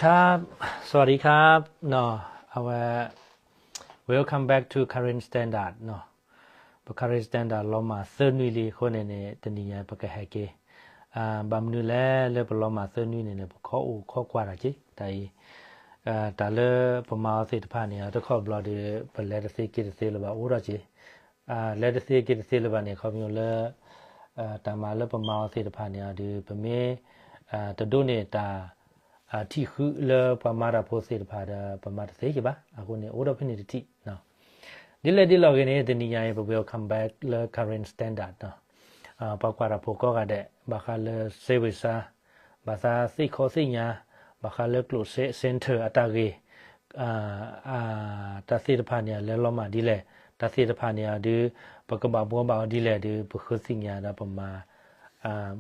ครับ สวัสดีครับ เนาะ အဝဲ welcome back to Karen Standard เนาะ ပ Karen Standard လီၤမၢ်သၢနွံလံအဃိန့ၣ်န့ၣ် တနံၤညါပကဟဲက့ၤ ဘၣ်မနုၤလဲၣ်လၢပလီၤမၢ်သၢနွံန့ၣ်န့ၣ် ပခီအိၣ်ခီကွၢ်တၢ်က့ၤ တၢ်အံၤ တၢ်လၢပမၤအီၤသ့ၣ်တဖၣ်န့ၣ် တခီဘျီဒီး ပလဲၤတသ့က့ၤတသ့လၢၤဘၣ်အိၣ်ထီၣ်က့ၤ လဲၤတသ့က့ၤတသ့လၢၤဘၣ်န့ၣ် ခီဖျိလၢ တၢ်မၤလၢပမၤအီၤသ့ၣ်တဖၣ်န့ၣ်အီၤဒီး ပမ့ၢ် တဒိးန့ၢ်တၢ် ထံၣ်ဃုလၢပှၤမၤတၢ်ဖိသ့ၣ်တဖၣ်ဒီး ပမၤတသ့က့ၤဘၣ်. အဃိန့ၣ် အိၣ်ဒီးဖဲန့ၣ်တထံၣ် ဒ်လဲၣ်ဒ်လဲၣ်ဂ့ၤန့ၣ် တနံၤညါအံၤ ပ welcome back လၢ Karen Standard ပှၤကွၢ်တၢ်ဖိကိးဂၤဒဲး ဘၣ်ဃးလၢ စဲဝ့ၤစါ ဘၣ်ဃးသ့ၣ်ခီသ့ၣ်ညါ ဘၣ်ဃးလၢကျိၣ်စ့ center အတၢ်ဂ့ၢ် တၢ်သ့ၣ်တဖၣ်န့ၣ် လဲၤလီၤမၢ်ဒ်လဲၣ် တၢ်သ့ၣ်တဖၣ်န့ၣ်အီၤဒီး ပကဘၣ်ဘှီဘၣ်အီၤဒ်လဲၣ်ဒီး ပဃုသ့ၣ်ညါဒီးပမၤ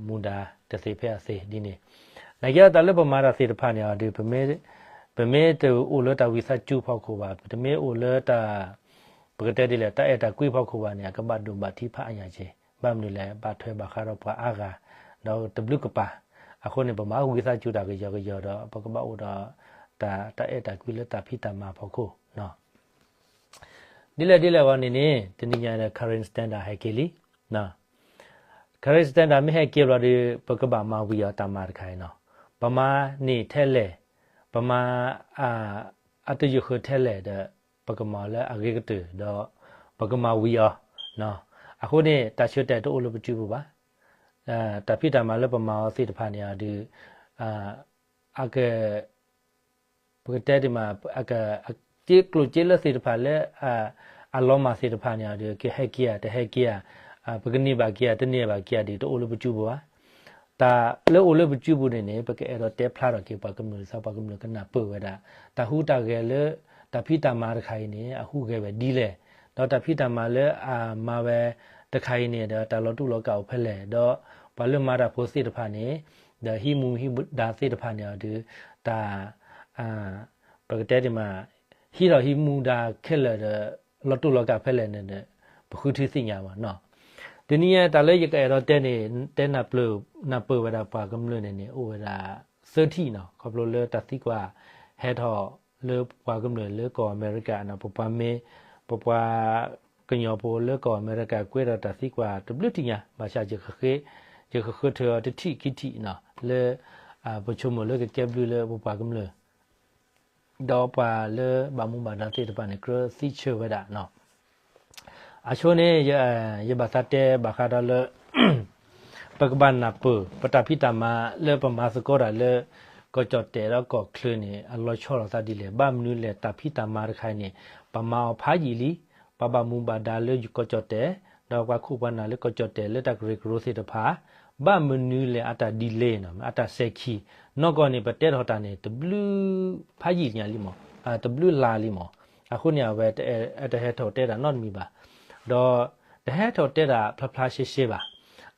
မူဒါတသ့ဖဲအသ့ဒ်န့ၣ် နာ်က့ဒီးတၢ်လၢပမၤတၢ်သ့ၣ်တဖၣ်န့ၣ်အီၤဒီး ပမ့ၢ်တအိၣ်လၢတၢ်ဝံသးစူၤဖီခိၣ်ဘၣ် ပတမ့ၢ်အိၣ်လၢတၢ် ပကတဲဒ်လဲၣ် တၢ်အဲၣ်တၢ်ကွံဖီခိၣ်ဘၣ်န့ၣ် အကဘၣ်ဒိၣ်ဘၣ်ထံးဖးအါညါက့ၤ ဘၣ်မနုၤလဲၣ် ဘၣ်ထွဲဘၣ်ဃးဒီးပှၤအါဂၤ ဒီးတဘျုးကပၤ အဃိန့ၣ် ပမၤဝံသးစူၤတၢ်ကယီကယီဒီး ပကဘၣ်အိၣ်ဒီး တၢ် တၢ်အဲၣ်တၢ်ကွံလၢတၢ်ဖံးတၢ်မၤဖီခိၣ် ဒ်လဲၣ်ဒ်လဲၣ်ဂ့ၤန့ၣ်န့ၣ် တနံၤညါဒီး Karen Standard ဟဲက့ၤလံ Karen Standard မ့ၢ်ဟဲက့ၤဘျီဒီး ပကဘၣ်မၤဝံၤအီၤတၢ်မၤတခါအံၤနီၤ ပမၤန့ၢ်ထဲလဲၣ် ပမၤ အတယုၢ်ဃၢၤထဲလဲၣ်ဒီး ပကမၤအီၤလၢအဂ့ၤကတၢၢ်ဒီး ပကမၤဝံၤအီၤ အဃိန့ၣ် တၢ်ဆၢတဲာ်တအိၣ်လၢပစုပူၤဘၣ် တၢ်ဖံးတၢ်မၤလၢပမၤအီၤသ့ၣ်တဖၣ်န့ၣ်အီၤဒီး အက ပကတဲဒ်မး ကျိၣ်စ့လၢသ့ၣ်တဖၣ်လၢ အလီၤမၢ်သ့ၣ်တဖၣ်န့ၣ်အီၤဒီး ကဟဲက့ၤဧါ တဟဲက့ၤဧါ ပကန့ၢ်ဘၣ်က့ၤဧါ တန့ၢ်ဘၣ်က့ၤဧါဒီး တအိၣ်လၢပစုပူၤဘၣ် တၢ်လၢအိၣ်လၢပစုပူၤန့ၣ်န့ၣ် ပကအဲၣ်ဒိးတဲဖျါထီၣ်က့ၤပှၤကမျၢၢ်သး ပှၤကမျၢၢ်ကနၢ်ပၢၢ်ဝဲဒၣ် တၢ်ဟူးတၢ်ဂဲၤလၢ တၢ်ဖံးတၢ်မၤတခါအံၤန့ၣ် အဟူးဂဲၤဝဲဒ်လဲၣ် ဒီးတၢ်ဖံးတၢ်မၤလၢအမၤဝဲတခါအံၤန့ၣ်ဒီး တၢ်လီၤတူာ်လီၤကာ်အိၣ်ဖဲလဲၣ် ဒီးပှၤလၢမၤတၢ်ဖိသ့ၣ်တဖၣ်န့ၣ် ဒီးဟံးမူဟံးဒါသ့ၣ်တဖၣ်န့ၣ်အီၤဒီး တၢ် ပကတဲဒ်မး ဟံးထီၣ်ဟံးမူဒါခဲလၢာ်ဒီး လီၤတူာ်လီၤကာ်ဖဲလဲၣ်န့ၣ်ဒီး ပဃုထံသ့ၣ်ညါဘၣ်နီၤ တနံၤညါတၢ်လၢယကအဲၣ်ဒိးတဲန့ၣ် တဲနၢ်ပၢၢ်ဝဲဒၣ်ပှၤကမျၢၢ်န့ၣ်န့ၣ် အိၣ်ဝဲဒၣ်သၢထံၣ်နီၤ ခီဖျိလၢတၢ်သံကွၢ်ဟဲထီၣ်လၢပှၤကမျၢၢ်လၢကီၢ်အမဲရကၤနီၤ ပပှၤမ့ၢ် ပပှၤကညီဖိလၢကီၢ်အမဲရကၤ ကွဲးဒီးတၢ်သံကွၢ်တဘျုးထံၣ်ညါ ဘၣ်ဆၣ် ယကဃုထၢအီၤတထံၣ်ခံထံၣ်နီၤ လၢ ပဆိကမိၣ်လၢကကဲဘျုးလၢပပှၤကမျၢၢ် ဒီးပှၤလၢဘၣ်မူဘၣ်ဒါသ့ၣ်တဖၣ်န့ၣ် ကြၢးသံဆၢဝဲဒၣ် အဆိန့ၣ် ယဘၣ်သးတဲဘၣ်ဃးဒီးလၢ ပကဘၣ်နၢ်ပၢၢ် ပတၢ်ဖံးတၢ်မၤလၢပမၤသကိးတၢ်လၢ ကီၢ်ကၠီၣ်တဲၣ်ဒီးကီၢ်ချၢန့ၣ် အလီၤဆီလိာ်သးဒ်လဲၣ် ဘၣ်မနုၤလဲၣ် တၢ်ဖံးတၢ်မၤတခါအံၤန့ၣ် ပမၤအီၤဖးယံာ်လံ ပှၤဘၣ်မူဘၣ်ဒါလၢကီၢ်ကၠီၣ်တဲၣ် ဒီးပှၤခိၣ်ပှၤနၢ်လၢကီၢ်ကၠီၣ်တဲၣ်လၢတၢ်ကရၢကရိသ့ၣ်တဖၣ် ဘၣ်မနုၤလဲၣ် အတၢ် delay နီၤ အတၢ်စဲၤခံ နီၢ်ကီၢ်န့ၣ် ပတဲထီၣ်တၢ်န့ၣ် တဘျုးဖးယံာ်ညါလံမး တဘျုးလါလံမး အဃိန့ၣ် အဝဲတဟဲထီၣ်တဲတၢ်နီတမံၤဘၣ် ဒီးတဟဲထီၣ်တဲတၢ်ဖျါဖျါရှဲရှဲဘၣ်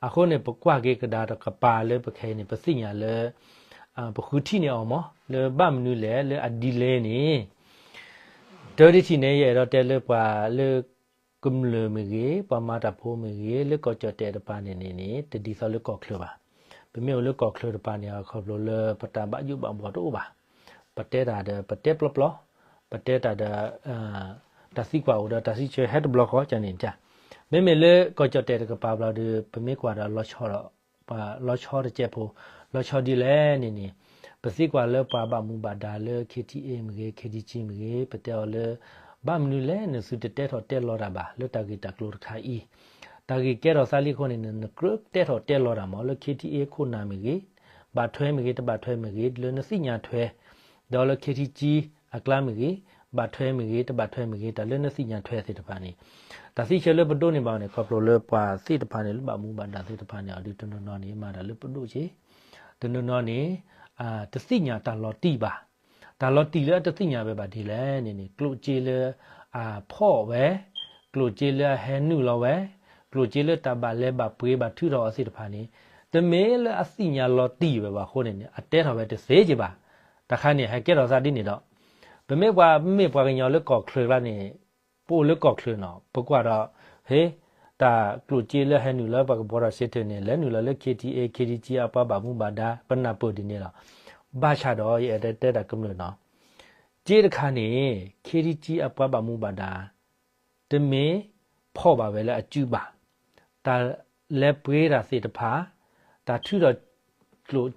အဃိန့ၣ် ပကွၢ်က့ၤကဒါတကပၤလၢပခဲအံၤန့ၣ် ပသ့ၣ်ညါလၢ ပဃုထံၣ်န့ၢ်အီၤမး လၢဘၣ်မနုၤလဲၣ်လၢအ delay န့ၣ် တၢ်တထံၣ်န့ၣ် ယအဲၣ်ဒိးတဲလၢပှၤလၢကမျၢၢ်မ့ၢ်ဂ့ၤ ပှၤမၤတၢ်ဖိမ့ၢ်ဂ့ၤ လၢကီၢ်ကၠီၣ်တဲၣ်တကပၤန့ၣ်န့ၣ်န့ၣ် တဒ်သိးလၢကီၢ်ချၢဘၣ်. ပမ့ၢ်အိၣ်လၢကီၢ်ချၢတကပၤန့ၣ် ခီဖျိလၢပတၢ်ဘၣ်ယိၣ်ဘၣ်ဘှီတအိၣ်ဘၣ်. ပတဲတၢ်ဒီးပတဲပျီပျီ, ပတဲတၢ်ဒီး တၢ်သံကွၢ်အိၣ်ဒီးတၢ်စံးဆၢဟဲတဘျီဃီန့ၣ်. မ့မ့ၢ်လၢကီၢ်ကၠီၣ်တဲၣ်တကပၤဘျီဒီး ပမ့ၢ်ကွၢ်ဒီး လီၤဆီတကဲးဖိ, လီၤဆီတကဲးဖိ, လီၤဆီဒ်လဲၣ်န့ၣ်န့ၣ် ပသံကွၢ်လၢပှၤဘၣ်မူဘၣ်ဒါလၢ KTA မ့ၢ်ဂ့ၤ, KTG မ့ၢ်ဂ့ၤ, ပတဲအီၤလၢ ဘၣ်မနုၤလဲၣ် နသုတတဲထီၣ်တဲလီၤတၢ်ဘၣ် လၢတၢ်ဂ့ၢ်တၢ်ကျိၤတခါအံၤ. တၢ်ဂ့ၢ်ကဲထီၣ်သးလံအဃိန့ၣ် နကြၢးတဲထီၣ်တဲလီၤတၢ်မး လၢ KTA ခိၣ်နၢ်မ့ၢ်ဂ့ၤ, ဘၣ်ထွဲမ့ၢ်ဂ့ၤ, တဘၣ်ထွဲမ့ၢ်ဂ့ၤ, လၢနသ့ၣ်ညါထွဲ, ဒီးလၢ KTG အကျါမ့ၢ်ဂ့ၤ, ဘၣ်ထွဲမ့ၢ်ဂ့ၤ, တဘၣ်ထွဲမ့ၢ်ဂ့ၤ, တၢ်လၢနသ့ၣ်ညါထွဲသ့ၣ်တဖၣ်န့ၣ် တၢ်သံဆၢလၢပဒိးန့ၢ်ဘၣ်န့ၣ် ခီဖျိလၢပှၤသ့ၣ်တဖၣ်န့ၣ် လၢဘၣ်မူဘၣ်ဒါသ့ၣ်တဖၣ်န့ၣ် အီၤဒုးတနီၤနီၤန့ၣ် မၤတၢ်လၢပဒိၣ်က့, တနီၤနီၤန့ၣ် တသ့ၣ်ညါတၢ်လီၤတံၢ်ဘၣ်. တၢ်လီၤတံၢ်လၢအတသ့ၣ်ညါဝဲဘၣ်ဒ်လဲၣ်န့ၣ်န့ၣ် ကျိၣ်စ့လၢအဖီၣ်ဝဲ, ကျိၣ်စ့လၢအဟဲနုာ်လီၤဝဲ, ကျိၣ်စ့လၢတၢ်ဘၣ်လဲၤဘၣ်ပှ့ၤဘၣ်ထုးထီၣ်အီၤသ့ၣ်တဖၣ်န့ၣ် တမ့ၢ်လၢအသ့ၣ်ညါလီၤတံၢ်ဝဲဘၣ်အဃိန့ၣ်န့ၣ် အတဲထီၣ်ဝဲတသ့က့ဘၣ်. တခါန့ၣ် ဟဲကဲထီၣ်သးဒ်န့ၣ်ဒီး ပမ့ၢ်ပှၤ မ့ၢ်ပှၤကညီလၢကီၢ်ချၢကျါန့ၣ် ပအိၣ်လၢကီၢ်ချၢနီၤ ပကွၢ်ဒီး ဟ့ တၢ်ကျိၣ်စ့လၢဟဲနုာ်လီၤပှၤကဘီထီၣ်စ့ထၢၣ်န့ၣ် လဲၤနုာ်လီၤလၢ KTA, KTG အပှၤဘၣ်မူဘၣ်ဒါ ပနၢ်ပၢၢ်ဒ်န့ၣ်လီၤ. ဘၣ်ဆၣ်ဒီး ယအဲၣ်ဒိးတဲတၢ်ကမျၢၢ်နီၤ, စ့တခါန့ၣ် ခ့ထံကံအပှၤဘၣ်မူဘၣ်ဒါ တမ့ၢ်ဖီၣ်ဘၣ်ဝဲလၢအစုဘၣ်. တၢ်လဲၤပှ့ၤတၢ်သ့ၣ်တဖၣ်, တၢ်ထုးထီၣ်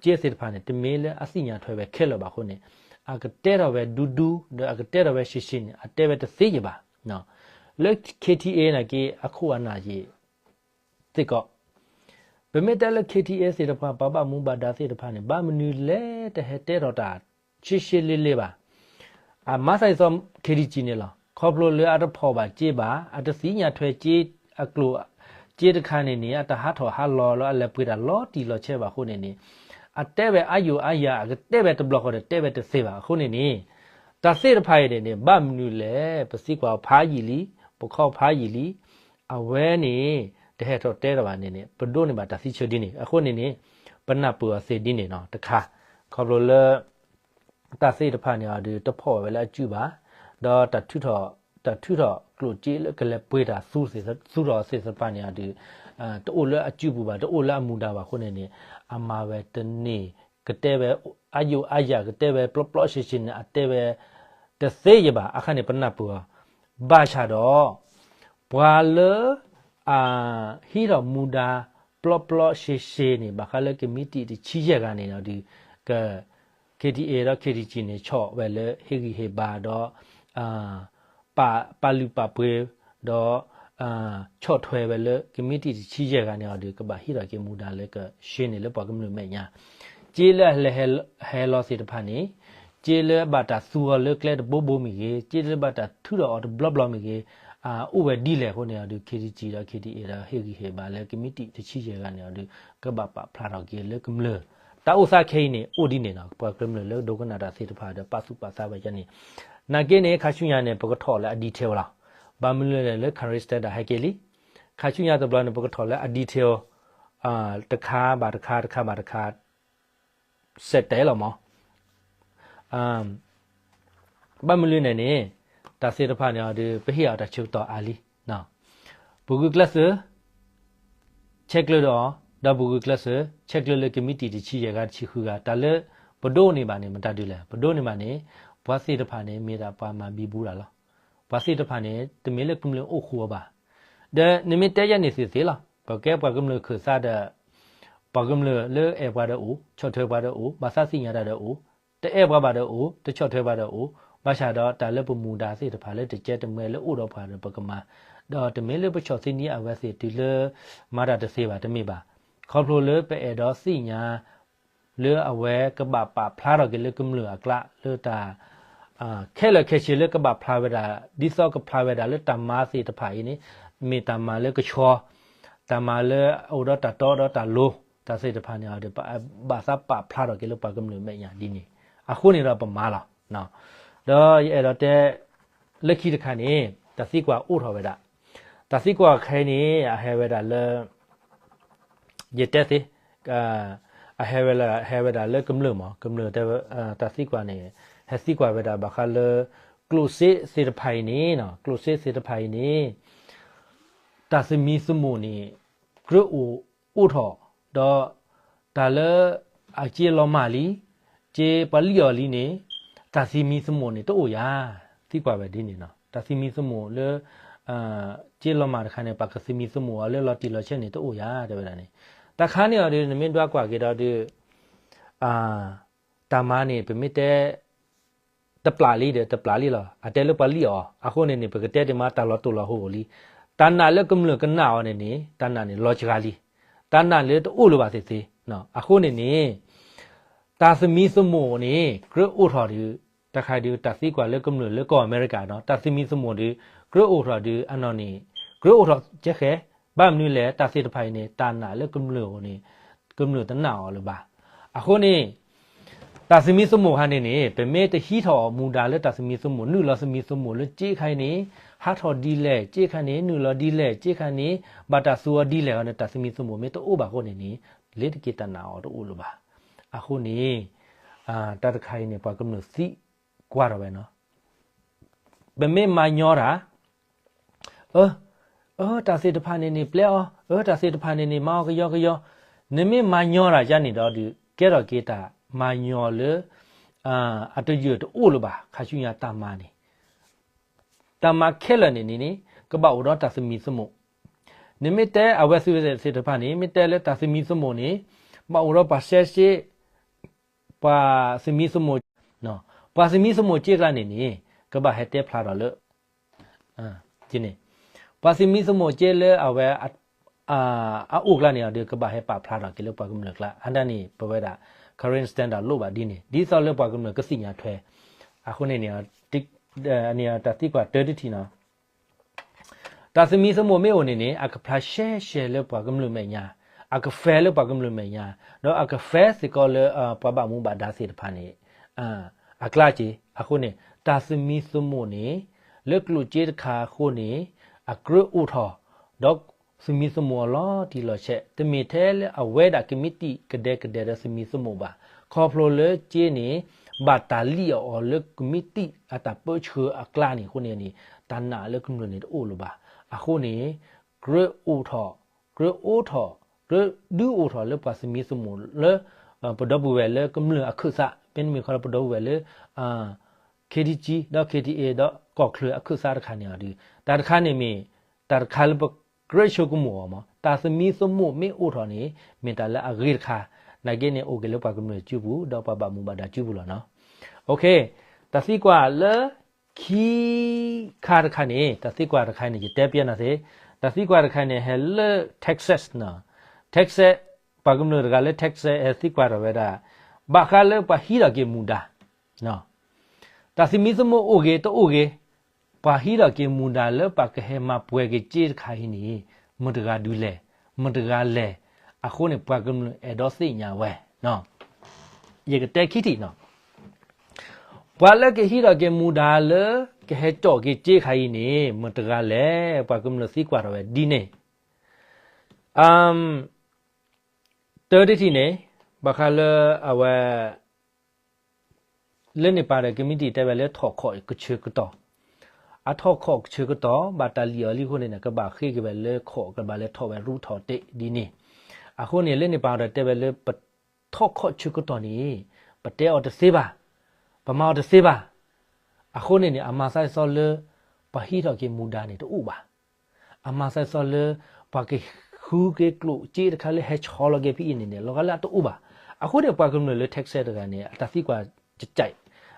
ကျိၣ်စ့သ့ၣ်တဖၣ်န့ၣ် တမ့ၢ်လၢအသ့ၣ်ညါထွဲဝဲခဲလၢာ်ဘၣ်အဃိန့ၣ်, အကတဲထီၣ်ဝဲဒူဒူ ဒီးအကတဲထီၣ်ဝဲရှဲရှဲန့ၣ် အတဲဝဲတသ့ယဘၣ်. လၢ K T A နာ်က့ အခိၣ်အနၢ်ယံာ်သ့ၣ်ကီး, ပမ့ၢ်တဲလၢ K T A သ့ၣ်တဖၣ် ပှၤဘၣ်မူဘၣ်ဒါသ့ၣ်တဖၣ်န့ၣ် ဘၣ်မနုၤလဲၣ်တဟဲတဲထီၣ်တၢ် ရှဲရှဲလ့လ့ဘၣ်. အမၤသးဒ်သိး K T G န့ၣ်လီၤ. ခီဖျိလၢအတဖီၣ်ဘၣ်စ့ဘၣ်, အတသ့ၣ်ညါထွဲစ့အကျိၣ်, စ့တခါန့ၣ်န့ၣ် အတဟးထီၣ်ဟးလီၤလၢအလဲၤပှ့ၤတၢ်လီၤတံၢ်လီၤဆဲးဘၣ်အဃိန့ၣ်န့ၣ်, အတဲဝဲအါယိာ်အါယၤ အကတဲဝဲတဘျီဃီဒီးတဲဝဲတသ့ဘၣ်အဃိန့ၣ်န့ၣ်, တၢ်သ့ၣ်တဖၣ်အံၤန့ၣ်န့ၣ် ဘၣ်မနုၤလဲၣ် ပသံကွၢ်ဖးယံာ်လံ, ပခီဖးယံာ်လံ, အဝဲန့ၣ် တဟဲထီၣ်တဲထီၣ်ဘၣ်န့ၣ်န့ၣ် ပဒိးန့ၢ်ဘၣ်တၢ်သံဆၢဒ်န့ၣ် အဃိန့ၣ်န့ၣ် ပနၢ်ပၢၢ်အီၤသ့ဒ်န့ၣ်နီၤ တခါ, ခီဖျိလၢ တၢ်သ့ၣ်တဖၣ်န့ၣ်အီၤဒုး တဖီၣ်ဝဲလၢအစုဘၣ်, ဒီး တၢ်ထုးထီၣ်ကျိၣ်စ့လၢကလဲၤပှ့ၤတၢ်သူထီၣ်သ့ၣ်တဖၣ်န့ၣ်အီၤဒုး တအိၣ်လၢအစုပူၤဘၣ်, တအိၣ်လၢအမူဒါဘၣ်အဃိန့ၣ်န့ၣ်, အမၤဝဲတန့ၢ်, ကတဲဝဲ အါယိာ်အါယၤ ကတဲဝဲပျီပျီရှဲရှဲန့ၣ် အတဲဝဲတသ့ယဘၣ်. အခါန့ၣ် ပနၢ်ပၢၢ်အီၤ, ဘၣ်ဆၣ်ဒီး ပှၤလၢ အဟံးထီၣ်မူဒါ ပျီပျီရှဲရှဲန့ၣ် ဘၣ်ဃးလၢကမံးတံာ်တဆံယဲၢ်ဂၤန့ၣ်အီၤဒုး က K T A ဒီး K T G န့ၣ် ဆီၣ်ဝဲလၢဟ့ၣ်ဂံၢ်ဟ့ၣ်ဘါဒီး ပာ်လုၢ်ပာ်ပှ့ၤ ဒီး ဆီၣ်ထွဲဝဲလၢကမံးတံာ်တဆံယဲၢ်ဂၤန့ၣ်အီၤဒုး ကဘၣ်ဟံးထီၣ်က့ၤမူဒါလၢကဆှၢန့ၢ်လၢပှၤကမျၢၢ်မဲာ်ညါ, စ့လၢအလဲၤဟဲလီၤသ့ၣ်တဖၣ်န့ၣ်, စ့လၢဘၣ်တၢ်သူအီၤလၢကျဲတဘိဘိမ့ၢ်ဂ့ၤ, စ့လၢဘၣ်တၢ်ထုးထီၣ်အီၤတဘျီဘျီမ့ၢ်ဂ့ၤ, အိၣ်ဝဲဒ်လဲၣ်အဃိန့ၣ်အီၤဒုး K T G ဒီး K T A ဒီးဟ့ၣ်ဂံၢ်ဟ့ၣ်ဘါလၢကမံးတံာ်တဆံယဲၢ်ဂၤန့ၣ်အီၤဒုး ကဘၣ်ပာ်ဖျါထီၣ်က့ၤလၢကမျၢၢ်, တၢ်အိၣ်သးခဲအံၤန့ၣ် အိၣ်ဒ်န့ၣ်နီၤ, ပှၤကမျၢၢ်လၢဒိကနၣ်တၢ်သ့ၣ်တဖၣ်ဒီးပာ်သူၣ်ပာ်သးဝဲဒ်န့ၣ်, နာ်က့န့ၣ် ခါဆူညါန့ၣ် ပကထီၣ်လၢအ detail လီၤ. ဘၣ်မနုၤလဲၣ်လၢ ခရံစတဲဒၣ်ဟဲက့ၤလံ, ခါဆူညါတဘျီန့ၣ် ပကထီၣ်လၢအ detail တခါဘၣ်တခါ တခါဘၣ်တခါ စဲးတဲလီၤမး ဘၣ်မနုၤလဲၣ်န့ၣ် တၢ်သ့ၣ်တဖၣ်န့ၣ်အီၤဒီး ပဟ့ၣ်အီၤတၢ်ဆၢကတီၢ်အါလံ. ပဂုာ်ကျဲးစၢး ဆဲးကျၢဒီးအီၤ, ဒီးပဂုာ်ကျဲးစၢး ဆဲးကျၢလၢကမံးတံာ်တဆံယဲၢ်ဂၤတဆံဃုဂၤ, တၢ်လၢပဒိးန့ၢ်ဘၣ်န့ၣ် မတၤဒုလဲၣ်, ပဒိးန့ၢ်ဘၣ်န့ၣ် ပှၤသ့ၣ်တဖၣ်န့ၣ် မ့ၢ်ဒၣ်ပှၤမၤဘံဘူတၢ်လီၤ. ပှၤသ့ၣ်တဖၣ်န့ၣ် တမ့ၢ်လၢကမျၢၢ်အိၣ်ဃူအီၤဘၣ်. ဒီးနမ့ၢ်တဲယဲန့ၣ်သ့ၣ်သ့ၣ်လီၤ. ပကဲပှၤကမျၢၢ်ခၢၣ်သးဒီး ပှၤကမျၢၢ်လၢအဲၣ်ပှၤဒီးအိၣ်, ဆီၣ်ထွဲပှၤဒီးအိၣ်, ဘၣ်သးသ့ၣ်ညါတၢ်ဒီးအိၣ်, တအဲၣ်ပှၤဘၣ်ဒီးအိၣ်, တဆီၣ်ထွဲပှၤဒီးအိၣ်, ဘၣ်ဆၣ်ဒီးတၢ်လၢပမူဒါသ့ၣ်တဖၣ်လၢတကဲတမှဲလၢအိၣ်ဒီးပှၤဒီးပကမၤ, ဒီးတမ့ၢ်လၢပဆီၣ်သနံးအဝဲသ့ၣ်တုၤလၢ မၤတၢ်တသ့ဘၣ် တမ့ၢ်ဘၣ်. ခီဖျိလၢပအဲၣ်ဒိးသ့ၣ်ညါ လၢအဝဲကဘၣ်ပာ်ဖျါထီၣ်က့ၤလၢကမျၢၢ်အကျါလၢတၢ် ခဲလၢာ်ခဲဆ့လၢကဘၣ်ဖျါဝဲဒၣ် ဒ်သိးကဖျါဝဲဒၣ်လၢတၢ်မၤသ့ၣ်တဖၣ်အံၤန့ၣ် မ့ၢ်တၢ်မၤလၢကဆှီ, တၢ်မၤလၢအအိၣ်ဒီးတၢ်တီဒီးတၢ်လိၤ တၢ်သ့ၣ်တဖၣ်န့ၣ်ဒီး ဘၣ်သးပာ်ဖျါထီၣ်က့ၤလၢပှၤကမျၢၢ်မဲာ်ညါဒ်န့ၣ် အဃိန့ၣ်ဒီးပမၤလီၤ. ဒီးယအဲၣ်ဒိးတဲ လၢခံတခါန့ၣ် တၢ်သံကွၢ်အိၣ်ထီၣ်ဝဲဒၣ်, တၢ်သံကွၢ်ခဲအံၤန့ၣ် အဟဲဝဲဒၣ်လၢ ယတဲသ့, အဟဲဝဲလၢ ဟဲဝဲဒၣ်လၢကမျၢၢ်မး, ကမျၢၢ်တဲ တၢ်သံကွၢ်န့ၣ် ဟဲသံကွၢ်ဝဲဒၣ်ဘၣ်ဃးလၢ ကျိၣ်စ့သ့ၣ်တဖၣ်အံၤန့ၣ်, ကျိၣ်စ့သ့ၣ်တဖၣ်အံၤန့ၣ် တၢ်သမံသမိးန့ၣ် ကြၢးအိၣ်အိၣ်ထီၣ်, ဒီး တၢ်လၢ အစ့လီၤမၢ်လံ, စ့ပှၤလံၣ်အီၤလံန့ၣ် တၢ်သမံသမိးန့ၣ်တအိၣ်ယၤ, သံကွၢ်ဝဲဒ်န့ၣ်နီၤ, တၢ်သမံသမိးလၢ စ့လီၤမၢ်တခါန့ၣ် ပှၤကသမံသမိးအီၤလၢလီၤတံၢ်လီၤဆဲးန့ၣ်တအိၣ်ယၤ တဲဝဲဒၣ်န့ၣ်, တၢ်ခါန့ၣ်အီၤဒီး နမ့ၢ်ဒွးကွၢ်က့ၤဒီးဒီး တၢ်မၤန့ၣ် ပမ့ၢ်တဲ တပျၢ်လံဒီး တပျၢ်လံလီၤ. အတဲလၢပှၤလံၣ်အီၤ အဃိန့ၣ်န့ၣ် ပကတဲတ့ၢ်မးတၢ်လီၤတိၢ်လီၤဟိၣ်လံ. တၢ်နာ်လၢကမျၢၢ်ကနာ်အီၤန့ၣ်န့ၣ် တၢ်နာ်န့ၣ်လီၤစှၤလံ. တၢ်နာ်လၢတအိၣ်လၢၤဘၣ်သ့ၣ်သ့ၣ်. အဃိန့ၣ်န့ၣ် တၢ်သမံသမိးန့ၣ် ကြၢးအိၣ်ထီၣ်ဒီး တၢ်ခါဒီး တၢ်သံကွၢ်လၢကမျၢၢ်လၢကီၢ်အမဲရကၤနီၤ တၢ်သမံသမိးဒီး ကြၢးအိၣ်ထီၣ်ဒီး အနီၢ်န့ၣ် ကြၢးအိၣ်ထီၣ်ကဲဃဲ, ဘၣ်မနုၤလဲၣ် တၢ်သ့ၣ်တဖၣ်အံၤန့ၣ် တၢ်နာ်လၢကမျၢၢ်အအိၣ်န့ၣ် ကမျၢၢ်တနာ်အီၤလၢၤဘၣ်. အဃိန့ၣ် တၢ်သမံသမိးခါန့ၣ်န့ၣ် ပမ့ၢ်တဟံးထီၣ်အီၤမူဒါလၢတၢ်သမံသမိး နုာ်လီၤသမံသမိးလၢစ့ခါအံၤန့ၣ် ဟးထီၣ်ဒ်လဲၣ်, စ့ခါန့ၣ် နုာ်လီၤဒ်လဲၣ်, စ့ခါန့ၣ် ဘၣ်တၢ်သူအီၤဒ်လဲၣ်အီၤန့ၣ် တၢ်သမံသမိးမ့ၢ်တအိၣ်ဘၣ်အဃိန့ၣ်န့ၣ် လ့ၤတက့ၤတၢ်နာ်အီၤတအိၣ်လၢၤဘၣ်. အဃိန့ၣ် တၢ်တခါအံၤန့ၣ် ပှၤကမျၢၢ်သံကွၢ်ထီၣ်ဝဲနီၤ ပမ့ၢ်မၤညီတၢ် အၢ တၢ်သ့ၣ်တဖၣ်န့ၣ်န့ၣ် ပျဲအီၤ, အၢ တၢ်သ့ၣ်တဖၣ်န့ၣ်န့ၣ် မၤအီၤကယီကယီ, နမ့ၢ်မၤညီတၢ်ယါန့ၣ်ဒီးဒုး ကဲထီၣ်က့ၤတၢ် မၤညီလၢ အတယၢၢ်တအိၣ်လၢၤဘၣ် ခါဆူညါတၢ်မၤန့ၣ် တၢ်မၤခဲလၢာ်န့ၣ်န့ၣ် ကဘၣ်အိၣ်ဒီးတၢ်သမံသမိး, နမ့ၢ်တဲအဝဲသ့ၣ်တဖၣ်န့ၣ် မ့ၢ်တဲလၢတၢ်သမံသမိးန့ၣ် ဘၣ်အိၣ်ဒီးပှၤစဲစ့ ပှၤသမံသမိး ပှၤသမံသမိးက့ကျါန့ၣ်န့ၣ် ကဘၣ်ဟဲတဲဖျါထီၣ်လၢ ပှၤသမံသမိးက့လၢအဝဲ အအိၣ်ကျါန့ၣ်ဒီး ကဘၣ်ဟဲပာ်ဖျါထီၣ်က့ၤလၢပှၤကမျၢၢ်ကျါ အါဒၣ်န့ၣ် ပဝဲဒၣ် current standard လိၣ်ဘၣ်ဒ်န့ၣ် ဒ်သိးလၢပှၤကမျၢၢ်ကသ့ၣ်ညါထွဲ အဃိန့ၣ်န့ၣ် တၢ်သံကွၢ်တၢတထံၣ်နီၤ တၢ်သမံသမိးမ့ၢ်အိၣ်န့ၣ်န့ၣ် အကဖျါရှဲရှဲလၢပှၤကမျၢၢ်မဲာ်ညါ, အက fair လၢပှၤကမျၢၢ်မဲာ်ညါ, ဒီးအက fair စ့ၢ်ကီးလၢ ပှၤဘၣ်မူဘၣ်ဒါသ့ၣ်တဖၣ်န့ၣ် အကျါက့ၤ. အဃိန့ၣ် တၢ်သမံသမိးန့ၣ် လၢကျိၣ်စ့တခါအဃိန့ၣ် အကြၢးအိၣ်ထီၣ် ဒီးသမံသမိးအီၤလီၤတံၢ်လီၤဆဲး, တမ့ၢ်ထဲလၢအဝဲဒၣ်ကမံးတံာ်ကဒဲကဒဲဒီးသမံသမိးဘၣ်. ခီဖျိလၢစ့န့ၣ် ဘၣ်တၢ်လံၣ်အီၤလၢကမံးတံာ်အတၢ်ပၢဆှၢအကျါန့ၣ်အဃိန့ၣ်န့ၣ် တၢ်နာ်လၢကမျၢၢ်န့ၣ်တအိၣ်လၢၤဘၣ်. အဃိန့ၣ် ကြၢးအိၣ်ထီၣ်, ကြၢးအိၣ်ထီၣ်, ကြၢးဒုးအိၣ်ထီၣ်လၢပှၤသမံသမိးလၢ ပဒီပုၢ်ဝဲၢ်လၢကမျၢၢ်အခၢၣ်သး, မ့တမ့ၢ်ခီလၢပဒီပုၢ်ဝဲၢ်လၢ ခ့ထံကံ ဒီး ခ့ထံအ့ ဒီးကီၢ်ချၢအခၢၣ်သးတခါန့ၣ်အီၤဒီး တၢ်တခါန့ၣ်မ့ၢ် တၢ်တခါလၢပကြၢးဆိကမိၣ်အီၤမး, တၢ်သမံသမိးမ့ၢ်အိၣ်ထီၣ်န့ၣ် မ့ၢ်တၢ်လၢအဂ့ၤတခါ, နာ်က့န့ၣ် အိၣ်က့ၤလၢပှၤကမျၢၢ်စုပူၤ ဒီးပှၤဘၣ်မူဘၣ်ဒါစုပူၤလီၤနီၤ. တၢ်သံကွၢ်လၢ ခံခါတခါန့ၣ်, တၢ်သံကွၢ်တခါန့ၣ် ယတဲပျဲနၤသ့, တၢ်သံကွၢ်တခါန့ၣ် ဟဲလၢ Texas နီၤ, Texas ပှၤကမျၢၢ်တဂၤလၢ Texas ဟဲသံကွၢ်ထီၣ်ဝဲဒၣ် ဘၣ်ဃးလၢပှၤဟံးထီၣ်က့ၤမူဒါ တၢ်သမံသမိးအိၣ်ဂ့ၤတအိၣ်ဂ့ၤ, ပှၤဟံးထီၣ်က့ၤမူဒါလၢပှၤကဟဲမၤပှဲၤက့ၤစ့တခါအံၤန့ၣ် မတဂၤဒုးလဲၣ်, မတဂၤလဲၣ်, အဃိန့ၣ် ပှၤကမျၢၢ်အဲၣ်ဒိးသ့ၣ်ညါဝဲ, ယကတဲခံထံၣ်နီၤ, ပှၤလၢကဟံးထီၣ်က့ၤမူဒါလၢ ကဟဲကၠီၣ်က့ၤစ့ခါအံၤန့ၣ် မတဂၤလဲၣ်, ပှၤကမျၢၢ်သံကွၢ်ထီၣ်ဝဲဒ်န့ၣ် တၢတထံၣ်န့ၣ် ဘၣ်ဃးလၢအဝဲ လၢန့ၣ်ပၤဒီးကမံးတံာ်တဲဝဲလၢထီၣ်ခီၣ်ကဆၢကတီၢ်, အထီၣ်ခီၣ်ကဆၢကတီၢ် ဘၣ်တၢ်လံၣ်အီၤလံအဃိန့ၣ် ကဘၣ်ဃ့က့ၤဝဲလၢခီၣ် ကဘၣ်လဲၤထီၣ်ဝဲရူးထီၣ်တဲာ်ဒ်န့ၣ်, အဃိန့ၣ် လၢန့ၣ်ပၤဒီးတဲဝဲလၢ ပထီၣ်ခီၣ်ဆၢကတီၢ်န့ၣ် ပတဲအီၤတသ့ဘၣ်, ပမၤအီၤတသ့ဘၣ်, အဃိန့ၣ်န့ၣ် အမၤသးဒ်သိးလၢ ပှၤဟံးထီၣ်က့ၤမူဒါန့ၣ်တအိၣ်ဘၣ် အမၤသးဒ်သိးလၢ ပှၤကဃုက့ၤကျိၣ်စ့တခါလၢဟဲဆီလီၤက့ၤဖဲအံၤန့ၣ်န့ၣ် လီၤဂာ်လၢအတအိၣ်ဘၣ်. အဃိန့ၣ် ပှၤကမျၢၢ်လၢ Texas တဂၤန့ၣ် အတၢ်သံကွၢ်ကကဲး,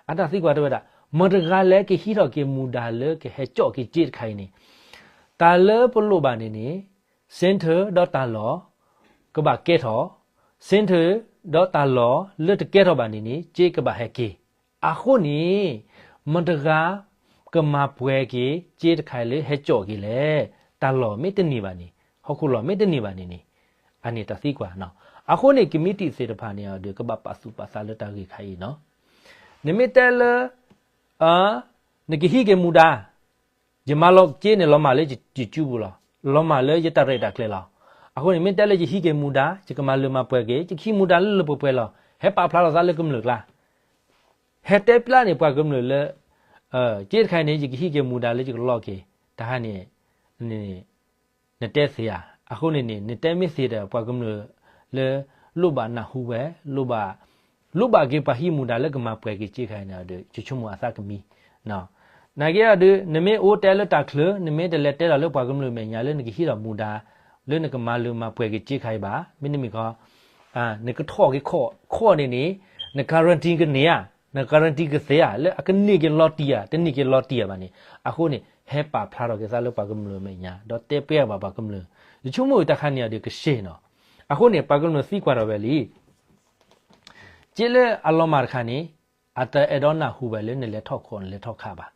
အတၢ်သံကွၢ်တဲဝဲဒၣ် မတဂၤလဲၣ်ကဟံးထီၣ်က့ၤမူဒါလၢကဟဲကၠီၣ်က့ၤစ့တခါအံၤန့ၣ်, တၢ်လၢပလိၣ်ဘၣ်န့ၣ်န့ၣ် center ဒီးတၢ်လီၢ် ကဘၣ်ကဲထီၣ်, center ဒီးတၢ်လီၢ်လၢတကဲထီၣ်ဘၣ်န့ၣ်န့ၣ် စ့ကဘၣ်ဟဲက့ၤ အဃိန့ၣ် မတဂၤကမၤပှဲၤက့ၤ စ့တခါလၢဟဲကၠီၣ်က့ၤလဲၣ်. တၢ်လီၢ်မ့ၢ်တန့ၢ်ဘၣ်န့ၣ်, ဟီၣ်ခိၣ်လီၢ်မ့ၢ်တန့ၢ်ဘၣ်န့ၣ်န့ၣ်, အန့ၣ်တၢ်သံကွၢ်နီၤ. အဃိန့ၣ် ကမံးတံာ်သ့ၣ်တဖၣ်န့ၣ်ဒီး ကဘၣ်ပာ်သူၣ်ပာ်သးလၢတၢ်ဂ့ၢ်ခါအံၤနီၤ. နမ့ၢ်တဲလၢ နကဟံးက့ၤမူဒါ ယမၤလီၤစ့န့ၣ် လီၤမၢ်လၢယစုပူၤလီၤ. လီၤမၢ်လၢယတၢ်ရဲၣ်တၢ်ကျဲၤလီၤ. အဃိန့ၣ် မ့ၢ်တဲလၢယဟံးက့ၤမူဒါ ယကမၤလၢမၤပှဲၤက့ၤ ယကဟံးမူဒါလၢလၢပှဲၤပှဲၤလီၤ. ဟဲပာ်ဖျါထီၣ်သးလၢကမျၢၢ်ကျါ ဟဲတဲဖျါန့ၣ် ပှၤကမျၢၢ်လၢ စ့တခါအံၤန့ၣ် ယကဟံးက့ၤမူဒါလၢယကလီက့ၤ တၢ်ဟါန့ၣ် နတဲသ့ဧါ. အဃိန့ၣ်န့ၣ် နတဲမ့ၢ်သ့ဒီး ပှၤကမျၢၢ်လၢ လိၣ်ဘၣ်နၢ်ဟူဝဲ လိၣ်ဘၣ် လိၣ်ဘၣ်က့ၤပှၤဟံးမူဒါလၢကမၤပှဲၤက့ၤစ့တခါအံၤန့ၣ်ဒီး ယဆိကမိၣ်အသးကမံ နာ်က့အီၤဒုး နမ့ၢ်အိၣ်တဲလၢတၢ်ချၢ နမ့ၢ်တလဲၤတဲလီၤလၢပှၤကမျၢၢ်မဲာ်ညါလၢနကဟံးထီၣ်မူဒါ လၢနကမၤလၢမၤပှဲၤက့ၤစ့တခါအံၤဘၣ်. မ့တမ့ၢ်ခီ နကထီၣ်က့ၤခီၣ်န့ၣ်န့ၣ် န guarantee ကန့ၢ်ဧါ, န guarantee ကသ့ဧါ လၢအကန့ၢ်က့ၤလီၤတံၢ်ဧါ တန့ၢ်က့ၤလီၤတံၢ်ဧါဘၣ်န့ၣ်. အဃိန့ၣ် ဟဲပာ်ဖျါထီၣ်က့ၤသးလၢပှၤကမျၢၢ်မဲာ်ညါ ဒီးတဲပျဲဘၣ်ပှၤကမျၢၢ် ယဆိကမိၣ်တၢ်ခါန့ၣ်အီၤဒုးကဆ့ၣ်နီၤ. အဃိန့ၣ် ပှၤကမျၢၢ်သံကွၢ်ထီၣ်ဝဲလံ စ့လၢအလီၤမၢ်တခါန့ၣ် အတအဲၣ်ဒိးနၢ်ဟူဝဲလၢနလဲၤထီၣ်ခီၣ်နလဲၤထီၣ်ခးဘၣ်.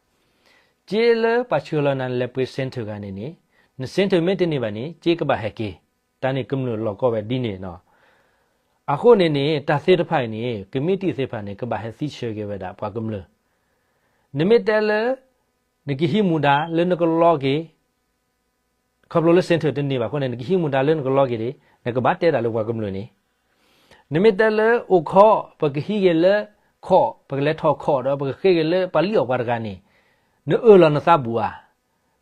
စ့လၢပှၤဆှၢလီၤနၤနလဲၤပှ့ၤ center တဂၤန့ၣ်န့ၣ် န center မ့ၢ်တန့ၢ်ဘၣ်န့ၣ် စ့ကဘၣ်ဟဲက့ၤ. တၢ်န့ၣ်ကမျၢၢ်လီၤကီဝဲဒ်န့ၣ်နီၤ. အဃိန့ၣ်န့ၣ် တၢ်သ့ၣ်တဖၣ်အံၤန့ၣ် ကမံးတံာ်သ့ၣ်တဖၣ်န့ၣ် ကဘၣ်ဟဲသံဆၢက့ၤဝဲဒၣ်ပှၤကမျၢၢ် နမ့ၢ်တဲလၢ နကဟံးမူဒါလၢနကလီက့ၤ ခီဖျိလၢ center တန့ၢ်ဘၣ်အဃိန့ၣ် နကဟံးမူဒါလၢနကလီက့ၤန့ၣ် နကဘၣ်တဲတၢ်လၢပှၤကမျၢၢ်န့ၣ်. နမ့ၢ်တဲလၢအိၣ်ခီၣ် ပကဟံးက့ၤလၢခီၣ် ပကလဲၤထီၣ်ခီၣ်ဒီးပကဃ့က့ၤလၢပှၤလံၣ်အီၣ်ပှၤတဂၤန့ၣ် နအၢၣ်လီၤနသးဘူးဧါ.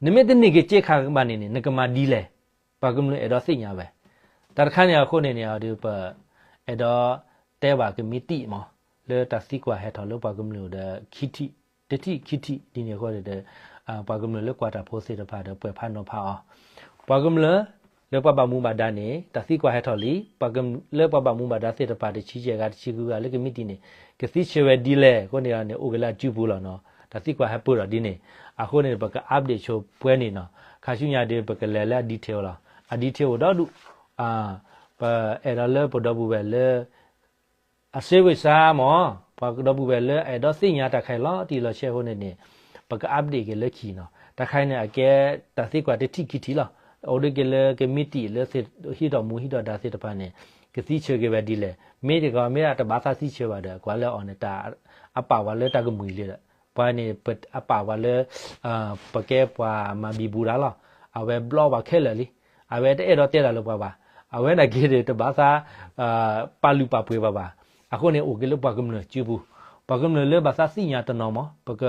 နမ့ၢ်တန့ၢ်က့ၤစ့ခါဘၣ်န့ၣ်န့ၣ် နကမၤဒ်လဲၣ်. ပှၤကမျၢၢ်အဲၣ်ဒိးသ့ၣ်ညါဝဲ တၢ်တခါန့ၣ်အဃိန့ၣ်န့ၣ် အီၤဒုးပအဲၣ်ဒိး တဲဘၣ်ကမံးတံာ်မး လၢတၢ်သံကွၢ်ဟဲထီၣ်လၢပှၤကမျၢၢ်ဒီး ခံထံၣ်, တထံၣ်ခံထံၣ်ဒ်န့ၣ်အဃိန့ၣ်ဒီး ပှၤကမျၢၢ်လၢကွၢ်တၢ်ဖိသ့ၣ်တဖၣ်ဒီး ပှဲၤဖးနီၤဖးအီၤ, ပှၤကမျၢၢ် လၢပှၤဘၣ်မူဘၣ်ဒါန့ၣ် တၢ်သံကွၢ်ဟဲထီၣ်လံ, ပှၤကမျၢၢ်လၢပှၤဘၣ်မူဘၣ်ဒါသ့ၣ်တဖၣ် တဆံယဲၢ်ဂၤ တဆံဃုဂၤလၢကမံးတံာ်န့ၣ် ကသံဆၢဝဲဒ်လဲၣ်အဃိန့ၣ်န့ၣ် အိၣ်က့ၤလၢအစုပူၤလီၤနီၤ. တၢ်သံကွၢ်ဟဲပၢၢ်ထီၣ်ဒ်န့ၣ် အဃိန့ၣ် ပက update ဆိပှဲၤန့ၣ်နီၤ. ခါဆူညါဒီး ပကလဲၤလၢအ detail လီၤ. အ detail အိၣ်ဒီဒူၣ် ပအဲၣ်ဒိးလၢပဒီပုၢ်ဝဲၢ်လၢ အစ့ဝ့ၤစါမး ပှၤကဒီပုၢ်ဝဲၢ်လၢအအဲၣ်ဒိးသ့ၣ်ညါတၢ်ခါအံၤလီၤတံၢ်လီၤဆဲးအဃိန့ၣ်န့ၣ် ပက update က့ၤလၢခံနီၤ. တၢ်ခါအံၤန့ၣ် အကဲတၢ်သံကွၢ်တထံၣ်ခံထံၣ်လီၤ. အိၣ်ဒၣ်က့ၤလၢကမံးတံာ်လၢဟံးထီၣ်မူဟံးထီၣ်ဒါသ့ၣ်တဖၣ်န့ၣ် ကသံဆၢက့ၤဝဲဒ်လဲၣ်. မ့ၢ်တကီးမ့ၢ်အတဘၣ်သးသံဆၢဘၣ်ဒီး ကွၢ်လၢအီၤန့ၣ် တၢ်အပာ်ဝဲလၢတၢ်ကမှံၤလံဒီး ပှၤန့ၣ် အပာ်ဝဲလၢ ပကဲပှၤမၤဘံဘူတၢ်လီၤ. အဝဲဘျီပှၤခဲလၢာ်လံ. အဝဲတအဲၣ်ဒိးတဲတၢ်လၢပှၤဘၣ်. အဝဲနာ်က့ဒီးတဘၣ်သး ပာ်လုၢ်ပာ်ပှ့ၤဘၣ်ဘၣ်. အဃိန့ၣ် အိၣ်က့ၤလၢပှၤကမျၢၢ်စုပူၤ, ပှၤကမျၢၢ်လၢဘၣ်သးသ့ၣ်ညါတနီၤမး ပက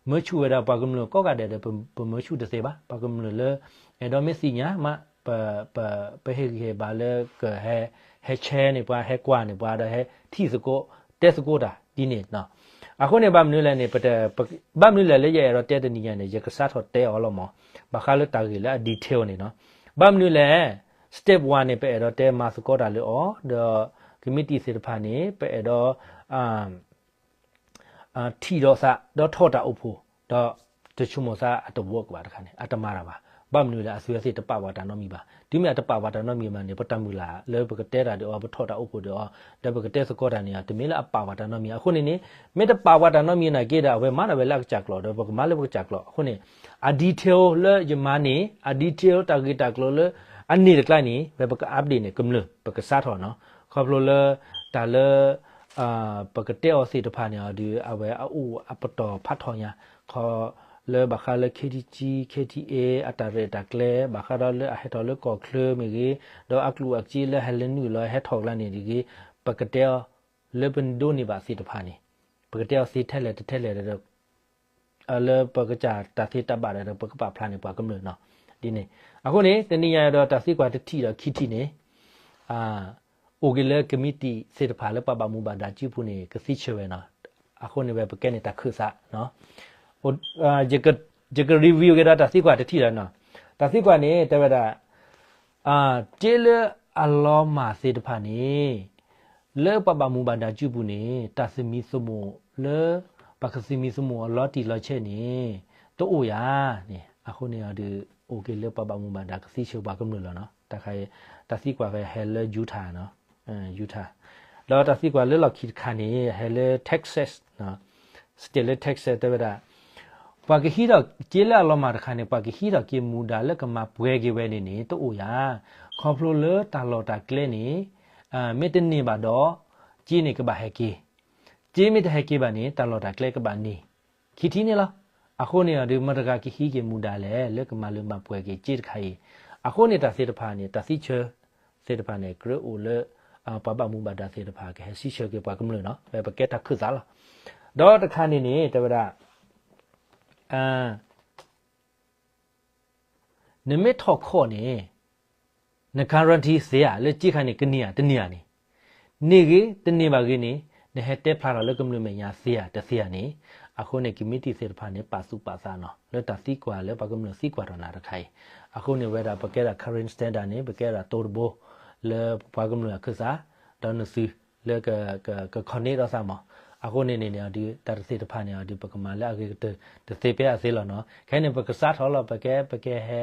မၢဆူၣ်ဝဲဒၣ်ပှၤကမျၢၢ်ကိးဂၤဒဲးဒီး ပမၢဆူၣ်တသ့ဘၣ်. ပှၤကမျၢၢ်လၢ အဲၣ်ဒိးမ့ၢ်သ့ၣ်ညါမး ပဟ့ၣ်ဂံၢ်ဟ့ၣ်ဘါလၢကဟဲ ဟဲ share န့ၢ်ပှၤ ဟဲကွၢ်န့ၢ်ပှၤဒီး ဟဲထံၣ်သကိး တဲသကိးတၢ်ဒ်န့ၣ်နီၤ. အဃိန့ၣ် ဘၣ်မနုၤလဲၣ်န့ၣ် ပတ ဘၣ်မနုၤလဲၣ်လၢယအဲၣ်ဒိးတဲတနံၤညါန့ၣ် ယကစးထီၣ်တဲအီၤလီၤမး ဘၣ်ဃးလၢတၢ်ဂ့ၢ်လၢအ detail န့ၣ်နီၤ. ဘၣ်မနုၤလဲၣ် step one န့ၣ် ပအဲၣ်ဒိးတဲမၤသကိးတၢ်လၢအီၤ ဒီးကမံးတံာ်သ့ၣ်တဖၣ်န့ၣ် ပအဲၣ်ဒိး ထံၣ်ဒီးသး ဒီးထီၣ်တၢ်အိၣ်ဖှိၣ် ဒီးတဆိကမိၣ်သးအတ work ဘၣ်တခါန့ၣ် အတမၤတၢ်ဘၣ်. ဘၣ်မနုၤလဲၣ် အသုဝဲသ့ၣ်တပာ်ပှၤတၢ်နီတမံၤဘၣ်. တုၤမ့ၢ်အတပာ်ပှၤတၢ်နီတမံၤဘၣ်န့ၣ် ပတၢ်မုၢ်လၢ်လၢပကတဲတၢ်ဒီးအီၤ ပထီၣ်တၢ်အိၣ်ဖှိၣ်ဒီးအီၤ ဒီးပကတဲသကိးတၢ်န့ၣ် တမ့ၢ်လၢအပာ်ပှၤတၢ်နီတမံၤ. အဃိန့ၣ်န့ၣ် မ့ၢ်တပာ်ပှၤတၢ်နီတမံၤနာ်က့ဒီး အဝဲမၤဒၣ်ဝဲလၢအကစၢ်ကျိာ် ဒီးပကမၤလၢပကစၢ်ကျိာ်. အဃိန့ၣ် အ detail လၢယမၤန့ၣ် အ detail တၢ်ဂ့ၢ်တၢ်ကျိၤလၢအန့ၢ်တကျါန့ၣ် ဝဲပက update န့ၣ် ကမျၢၢ် ပကစးထီၣ်နီၤ. ခီဖျိလၢ တၢ်လၢ ပကတဲအီၤသ့ၣ်တဖၣ်န့ၣ်အီၤဒီး အဝဲအအိၣ်အပတီၢ်ဖးထီညါ ခီ လၢဘၣ်ဃးလၢ ခ့ထံကၠံ ခ့ထံအ့ အတၢ်ရဲၣ်တၢ်ကျဲၤ ဘၣ်ဃးဒီးလၢအဟဲထီၣ်လၢကီၢ်ချၢမ့ၢ်ဂ့ၤ, ဒီးအကျိၣ်အစ့လၢဟဲလၢနုာ်လီၤဟဲထီၣ်ကျါန့ၣ်တဂ့ၤ, ပကတဲအီၤ လၢပဒိးန့ၢ်ဘၣ်သ့ၣ်တဖၣ်န့ၣ် ပကတဲအီၤသ့ထဲလဲၣ်တထဲလဲၣ်ဒီး လၢပကစၢ်တၢ်သ့တၢ်ဘၣ်ဒီး ပကပာ်ဖျါန့ၢ်ပှၤကမျၢၢ်နီၤ. ဒ်န့ၣ် အဃိန့ၣ် တနံၤညါဒီးတၢ်သံကွၢ်တထံၣ်ဒီးခံထံၣ်န့ၣ် အိၣ်က့ၤလၢကမံးတံာ်သ့ၣ်တဖၣ်လၢပှၤဘၣ်မူဘၣ်ဒါစုပူၤန့ၣ် ကသံဆၢဝဲနီၤ. အဃိန့ၣ်ဝဲပကဲန့ၣ်တၢ်ခၢၣ်သး ယက review က့ၤဒီးတၢ်သံကွၢ်တထံၣ်လီၤနီၤ. တၢ်သံကွၢ်န့ၣ် တဲဝဲဒၣ် စ့လၢအလီၤမၢ်သ့ၣ်တဖၣ်န့ၣ် လၢပှၤဘၣ်မူဘၣ်ဒါစုပူၤန့ၣ် တၢ်သမံသမိးလၢ ပှၤကသမံသမိးအလီၤတံၢ်လီၤဆဲးန့ၣ် တအိၣ်ယၤန့ၣ် အဃိန့ၣ်အီၤဒီး အိၣ်က့ၤလၢပှၤဘၣ်မူဘၣ်ဒါကသံဆၢပှၤကမျၢၢ်လီၤနီၤ. တၢ်ခါအံၤ တၢ်သံကွၢ်ဝဲဟဲလၢ Utah နီၤ Utah ဒီးတၢ်သံကွၢ်လၢလီၢ်ခံတခါန့ၣ် ဟဲလၢ Texas နီၤ state လၢ Texas တဲဝဲဒၣ် ပှၤကဟံးထီၣ်က့လၢအလီၤမၢ်တခါန့ၣ် ပှၤကဟံးထီၣ်က့မူဒါလၢကမၤပှဲၤက့ၤဝဲန့ၣ်န့ၣ် တအိၣ်ယၤ. ခီဖျိလၢတၢ်လီၢ်တၢ်ကျဲန့ၣ် မ့ၢ်တန့ၢ်ဘၣ်ဒီး က့န့ၣ်ကဘၣ်ဟဲက့ၤ, က့မ့ၢ်တဟဲက့ၤဘၣ်န့ၣ် တၢ်လီၢ်တၢ်ကျဲကဘၣ်န့ၢ် ခံထံၣ်န့ၣ်လီၤ. အဃိန့ၣ်အီၤဒီး မတၤတဂၤကဟံးက့ၤမူဒါလဲၣ် လၢကမၤလၢမၤပှဲၤက့ၤက့တခါအံၤ. အဃိန့ၣ်တၢ်သ့ၣ်တဖၣ်န့ၣ် တၢ်သံဆၢသ့ၣ်တဖၣ်န့ၣ် ကြၢးအိၣ်လၢ ပှၤဘၣ်မူဘၣ်ဒါသ့ၣ်တဖၣ်ကဟဲသံဆၢက့ၤပှၤကမျၢၢ်နီၤ ဝဲပကဲတၢ်ခၢၣ်သးလီၤ. ဒီးတခါန့ၣ်န့ၣ် တဲဝဲဒၣ် နမ့ၢ်ထီၣ်ခီၣ်န့ၣ် န guarantee သ့ဧါ လၢက့ခါန့ၣ် ကန့ၢ်ဧါ တန့ၢ်ဧါန့ၣ်, န့ၢ်ဂ့ၤ တန့ၢ်ဘၣ်ဂ့ၤန့ၣ် နဟဲတဲဖျါထီၣ်လၢကမျၢၢ်မဲာ်ညါသ့ဧါ တသ့ဧါန့ၣ်, အဃိန့ၣ် ကမံးတံာ်သ့ၣ်တဖၣ်န့ၣ် ပာ်သူၣ်ပာ်သးနီၤ လၢတၢ်သံကွၢ်လၢပှၤကမျၢၢ်သံကွၢ်ထီၣ်နၤတခါအံၤ, အဃိန့ၣ်ဝဲဒၣ် ပကဲဒၣ် current standard န့ၣ် ပကဲဒၣ်တိၤတဘိ လၢပှၤကမျၢၢ်အခၢၣ်သး ဒီးနသု လၢ က connect ဒီးသးမး, အဃိန့ၣ်န့ၣ်န့ၣ်အီၤဒုး တၢ်တသ့ၣ်တဖၣ်န့ၣ်အီၤဒုး ပကမၤလၢအဂ့ၤကတၢၢ် တသ့ပဲအသ့လီၤနီၤ. ခဲအံၤန့ၣ် ပကစးထီၣ်လီၤ ပက ပကဟဲ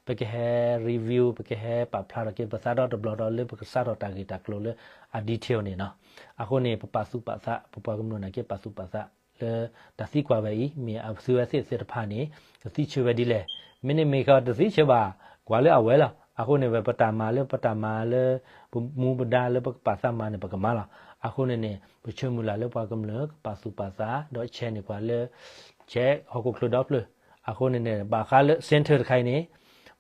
ပကဟဲ review ပကဟဲပာ်ဖျါထီၣ်က့ၤပသးဒီတဘျီဒီး လၢပကစးထီၣ်တၢ်ဂ့ၢ်တၢ်ကျိၤလၢအ detail န့ၣ်နီၤ. အဃိန့ၣ် ပပာ်သူၣ်ပာ်သး ပပှၤကမျၢၢ်နာ်က့ ပာ်သူၣ်ပာ်သး လၢတၢ်သံကွၢ်ဝဲအံၤ မ့ၢ်အသုဝဲသ့ၣ်သ့ၣ်တဖၣ်န့ၣ် ကသံဆၢဝဲဒ်လဲၣ်. မ့ၢ်န့ၣ်မ့ၢ်ကတသံဆၢဘၣ် ကွၢ်လၢအဝဲလီၤ. အဃိန့ၣ်ဝဲ ပတၢ်မၤလၢပတၢ်မၤလၢ ပမူပဒါလၢပကပာ်သးမၤန့ၣ် ပကမၤလီၤ. အဃိန့ၣ်န့ၣ် ပဆၢမုၢ်လၢ်လၢပှၤကမျၢၢ် ကပာ်သူၣ်ပာ်သး ဒီး share န့ၢ်ပှၤလၢ share ဟီၣ်ခိၣ်ချၢဒီဖျၢၣ်. အဃိန့ၣ်န့ၣ် ဘၣ်ဃးလၢ center တခါအံၤန့ၣ်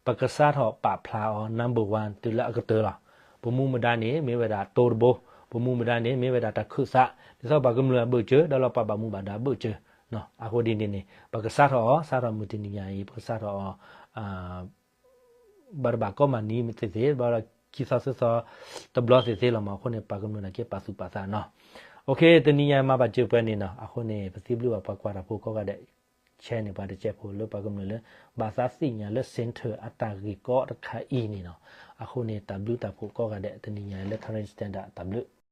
ပကစးထီၣ်ပာ်ဖျါအီၤ number one တုၤလၢအကတၢၢ်လီၤ. ပမူပဒါန့ၣ် မ့ၢ်ဝဲဒၣ်တိၤတဘိ, ပမူပဒါန့ၣ် မ့ၢ်ဝဲဒၣ်တၢ်ခၢၣ်သး ဒ်သိးပှၤကမျၢၢ်အဘၢၣ်စၢၤ ဒီးလၢပှၤဘၣ်မူဘၣ်ဒါအဘၢၣ်စၢၤ. အဃိဒ်န့ၣ်န့ၣ် ပကစးထီၣ်အီၤ စးထီၣ်မုၢ်တနံၤညါအံၤ ပကစးထီၣ်အီၤ ဘၣ်တဘၣ်ကိးမုၢ်နံၤသ့ၣ်သ့ၣ် ဘၣ်ဒီး ခံသီသၢသီ တဘျီသ့ၣ်သ့ၣ်လီၤမး. အဃိန့ၣ် ပှၤကမျၢၢ်နာ်က့ ပာ်သူၣ်ပာ်သးနီၤ. တနံၤညါမၤဘၣ်စၢၤပှဲၤန့ၣ်နီၤ. အဃိန့ၣ် ပသံဘျုးဘၣ်ပှၤကွၢ်တၢ်ဖိကိးဂၤဒဲး, share န့ၢ်ပှၤတကဲးဖိလၢပှၤကမျၢၢ်လၢ ဘၣ်သးသ့ၣ်ညါလၢ center အတၢ်ဂ့ၢ်ကီတခါအံၤန့ၣ်နီၤ. အဃိန့ၣ် တၢ်ဘျုးတၢ်ဖှိၣ်ကိးဂၤဒဲး တနံၤညါလၢ Karen Standard တၢ်ဘျုး.